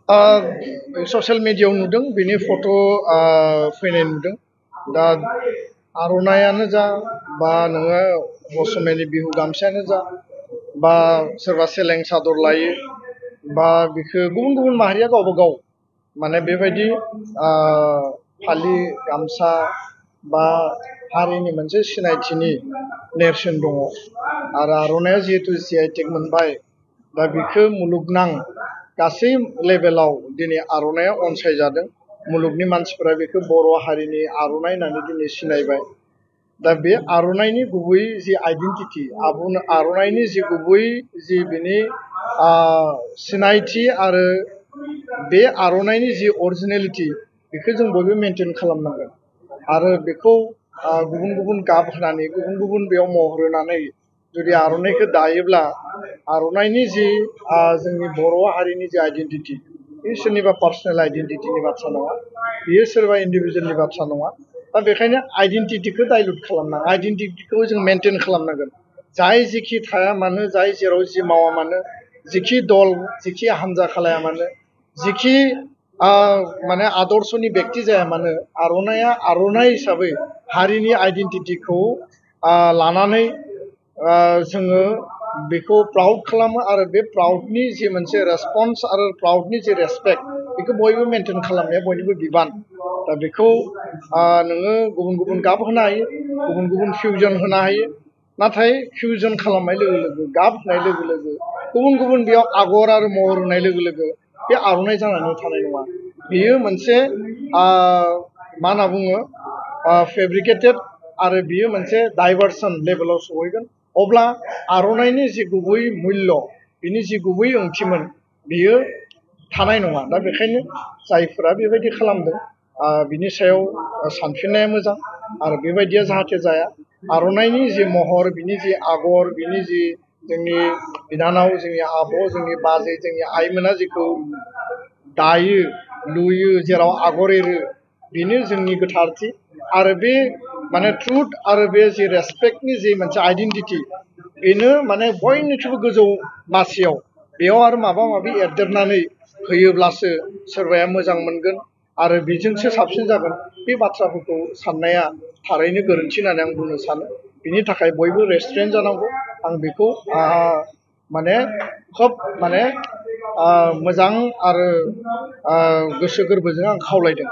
social मिडियायाव नुदों बिनि फट' फैनाय नुदों दा आर'नायानो जा बा नोङो असमियानि बिहु गामसायानो जा बा सोरबा सेलें सादर लायो बा बिखौ गुबुन गुबुन माहारिया गावबा गाव माने बेबायदि फालि गामसा बा हारिनि मोनसे सिनायथिनि नेरसोन दङ आरो आर'नाया जिहेतु GI टेग मोनबाय दा बिखौ मुलुगनां गासै लेभेलाव दिनै आर'नाया अनसायजादों मुलुगनि मानसिफोरा बेखौ बर' हारिनि आर'नाइ होननानै दिनै सिनायबाय दा बे आर'नाइनि गुबै जि आइडेन्टिटि आर'नाइनि जि गुबै जि बिनि सिनायथि आरो बे आर'नाइनि जि अरिजिनेलिटि बेखौ जों बयबो मेनटेन खालामनांगोन आरो बेखौ गुबुन गुबुन गाब होनानै गुबुन गुबुन बेयाव महर होनानै जुदि आर'नाइखौ दायोब्ला आर'नाइनि जि जोंनि बर' हारिनि जि आइडेन्टिटि बे सोरनिबा पार्सनेल आइडेन्टिटिनि बाथ्रा नङा बेयो सोरबा इन्डिभिजुवेलनि बाथ्रा नङा दा बेखायनो आइडेन्टिटिखौ डाइल्युट खालामनाङा आइडेन्टिटिखौ जों मेनटेन खालामनांगोन जाय जेखि थाया मानो जाय जेराव जि मावा मानो जिखि दल जिखि हान्जा खालाया मानो जिखि माने आदर्शनि बेक्ति जाया मानो आर'नाइया आर'नाइ हिसाबै हारिनि आइडेन्टिटिखौ लानानै जोङो बेखौ प्राउड खालामो आरो बे प्राउडनि जि मोनसे रेसपन्स आरो प्राउडनि जि रेसपेक्ट बेखौ बयबो मेनटेन खालामनाया बयनिबो बिबान दा बेखौ नोङो गुबुन गुबुन गाब होनो हायो गुबुन गुबुन फिउजन होनो हायो नाथाय फिउजन खालामनाय लोगो लोगो गाब होनाय लोगो लोगो गुबुन गुबुन बेयाव आगर आरो महर होनाय लोगो लोगो बे आर'नाइ जानानै थानाय नङा बेयो मोनसे मा होनना बुङो फेब्रिकेटेड आरो बियो मोनसे डाइभार्सन लेभेलाव सहैगोन अब्ला आर'नाइनि जि गुबै मुल्य बिनि जि गुबै ओंथिमोन बियो थानाय नङा दा बेखायनो जायफोरा बेबायदि खालामदों बिनि सायाव सानफिननाया मोजां आरो बेबायदिया जाहाथे जाया आर'नाइनि जि महर बिनि जि आगर बिनि जि जोंनि बिनानाव जोंनि आब' जोंनि बाजै जोंनि आइमोना जेखौ दायो लुयो जेराव आगर एरो बेनो जोंनि गोथारथि आरो बे माने ट्रुथ आरो बे जि रेसपेक्टनि जि मोनसे आइडेन्टिटि बेनो माने बयनिख्रुइबो गोजौ मासियाव बेयाव आरो माबा माबि एरदेरनानै होयोब्लासो सोरबाया मोजां मोनगोन आरो बेजोंसो साबसिन जागोन बे बाथ्राफोरखौ साननाया थारैनो गोरोन्थि होननानै आं बुंनो सानो बिनि थाखाय बयबो रेस्ट्रेन्ट जानांगौ आं बेखौ माने खोब माने मोजां आरो गोसो गोरबोजों आं खावलायदों